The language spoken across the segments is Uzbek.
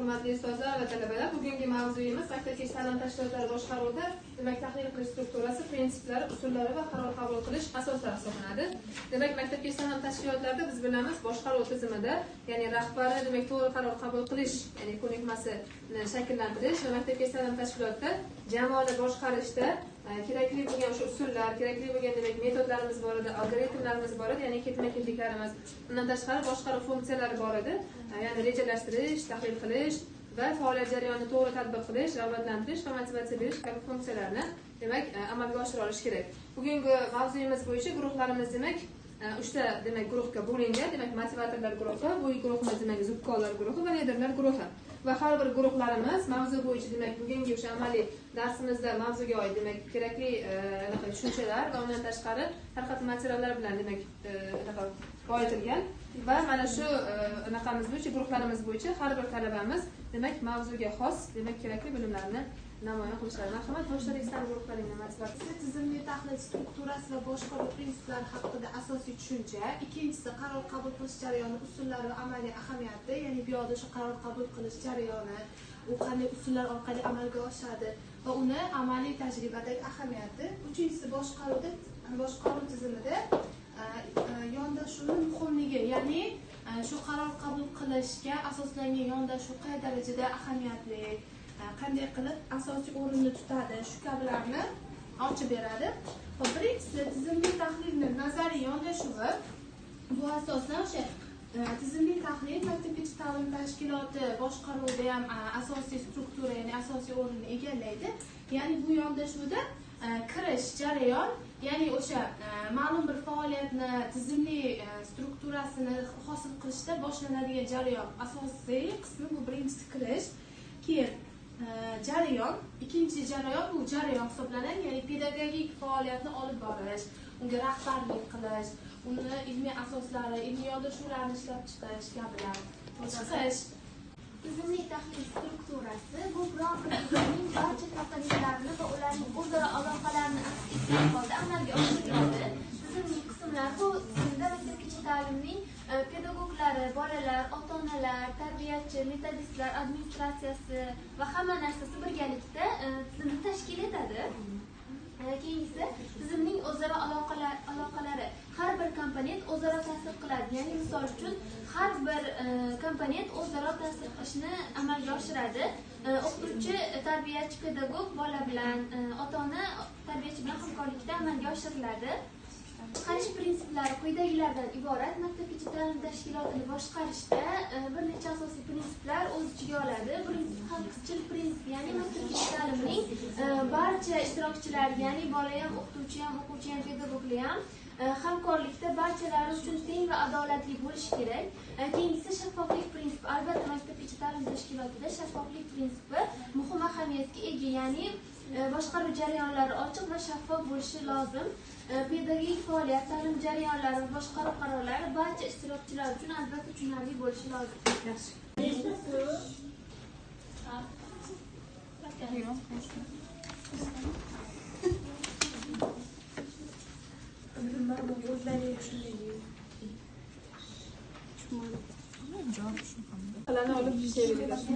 Hurmatli ustozlar va talabalar, bugungi mavzuyimiz maktabgacha ta'lim tashkilotlari boshqaruvida demak tahlil qilish strukturasi, prinsiplari, usullari va qaror qabul qilish asoslari hisoblanadi. Demak, maktabgacha ta'lim tashkilotlarida biz bilamiz, boshqaruv tizimida, ya'ni rahbari demak to'g'ri qaror qabul qilish, ya'ni ko'nikmasini shakllantirish va maktabgacha ta'lim tashkilotida jamoani boshqarishda kerakli bo'lgan o'sha usullar, kerakli bo'lgan demak metodlarimiz bor edi, algoritmlarimiz bor edi, ya'ni ketma-ketliklarimiz. Undan tashqari boshqaruv funksiyalari bor edi, ya'ni rejalashtirish, tahlil qilish va faoliyat jarayonini to'g'ri tatbiq qilish, rag'batlantirish va motivatsiya berish kabi funksiyalarni demak amalga oshira olish kerak. Bugungi mavzuyimiz bo'yicha guruhlarimiz demak uchta demak guruhga bo'lingan. Demak, motivatorlar guruhi, bu guruhimiz demak zubkollar guruhi va liderlar guruhi. Va har bir guruhlarimiz mavzu bo'yicha demak bugungi o'sha amaliy darsimizda mavzuga oid demak kerakli tushunchalar va undan tashqari har xil materiallar bilan demak boyitilgan va mana shu anaqamiz bo'yicha guruhlarimiz bo'yicha har bir talabamiz demak mavzuga xos demak kerakli bilimlarni namoyon qilishlari. Marhamat, boshlaringizdan sizlar guruhlaringni motivatsiya. Tizimli tahlil strukturasi va boshqaruv prinsiplari haqida asosiy tushuncha. Ikkinchisi qaror qabul qilish jarayoni usullari va amaliy ahamiyati, ya'ni bu yoqda o'sha qaror qabul qilish jarayoni, u qanday usullar orqali amalga oshadi va uni amaliy tajribadagi ahamiyati. Uchinchisi boshqaruv tizimida yondashuvning muhimligi, ya'ni shu qaror qabul qilishga asoslangan yondashuv qay darajada ahamiyatli, qanday qilib asosiy o'rinni tutadi, shu kabilarni ochib beradi. Va birinchisi tizimli tahlilni nazariy yondashuvi. Bu asosan o'sha tizimli tahlil maktabgacha ta'lim tashkiloti boshqaruvida ham asosiy struktura, ya'ni asosiy o'rinni egallaydi. Ya'ni bu yondashuvda kirish jarayon, ya'ni o'sha ma'lum bir faoliyatni tizimli strukturasini hosil qilishda boshlanadigan jarayon. Asosiy qismi bu birinchisi kirish, keyin jarayon, ikkinchi jarayon bu jarayon hisoblanadi, ya'ni pedagogik faoliyatni olib borish, unga rahbarlik qilish, uni ilmiy asoslari, ilmiy yondashuvlarni ishlab chiqish kabilar. Chiqish. Tizimli tahlil strukturasi bu biror bir tizimning barcha komponentlarini va ularning o'zaro aloqalarini aks etgan holda amalga oshiriladi. Tizimning qismlari bu tizimda maktabgacha ta'limning pedagoglari, bolalar, ota-onalar, tarbiyachi, metodistlar, administratsiyasi va hamma narsasi birgalikda tizimni tashkil etadi. Keyingisi tizimning o'zaro aloqalari. Har bir komponent o'zaro ta'sir qiladi. Ya'ni misol uchun har bir komponent o'zaro ta'sir qilishni amalga oshiradi. O'qituvchi, tarbiyachi, pedagog bola bilan, ota-ona tarbiyachi bilan hamkorlikda amalga oshiriladi. Boshqarish prinsiplari quyidagilardan iborat. Maktabgacha ta'lim tashkilotini boshqarishda bir necha asosiy prinsiplar o'z ichiga oladi. Birinchisi xalqchil prinsip, ya'ni maktabgacha ta'limning barcha ishtirokchilari, ya'ni bola ham, o'qituvchi ham, o'quvchi ham, pedagoglar ham hamkorlikda barchalari uchun teng va adolatli bo'lishi kerak. Keyingisi shaffoflik prinsipi. Albatta maktabgacha ta'lim tashkilotida shaffoflik prinsipi muhim ahamiyatga ega, ya'ni boshqaruv jarayonlari ochiq va shaffof bo'lishi lozim. Pedagogik faoliyat, ta'lim jarayonlari va boshqaruv qarorlari barcha ishtirokchilar uchun albatta tushunarli bo'lishi lozim. Yaxshi. Qalamni olib ishlayveradi.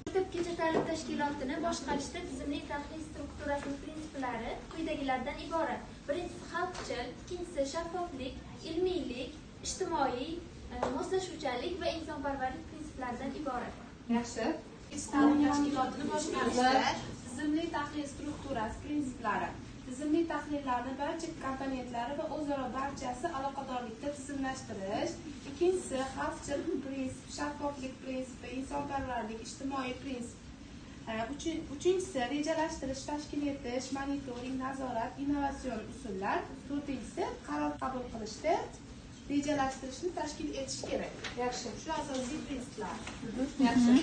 Maktabgacha ta'lim tashkilotini boshqarishda tizimli tahlil strukturasining prinsiplari quyidagilardan iborat. Birinchisi xalqchil, ikkinchisi shaffoflik, ilmiylik, ijtimoiy moslashuvchanlik va insonparvarlik prinsiplaridan iborat. Yaxshi. Ta'lim tashkilotini boshqarishda tizimli tahlil strukturasi prinsiplari. Tizimli tahlillarni barcha komponentlari va o'zaro barchasi aloqadorlikda tizimlashtirish. Ikkinchisi xalqchil prinsip, shaffoflik prinsipi, insonparvarlik, ijtimoiy prinsip. Uchinchisi rejalashtirish, tashkil etish, monitoring, nazorat, innovatsion usullar. To'rtinchisi qaror qabul qilishda rejalashtirishni tashkil etish kerak. Yaxshi. Shu asosiy prinsiplar. Yaxshi.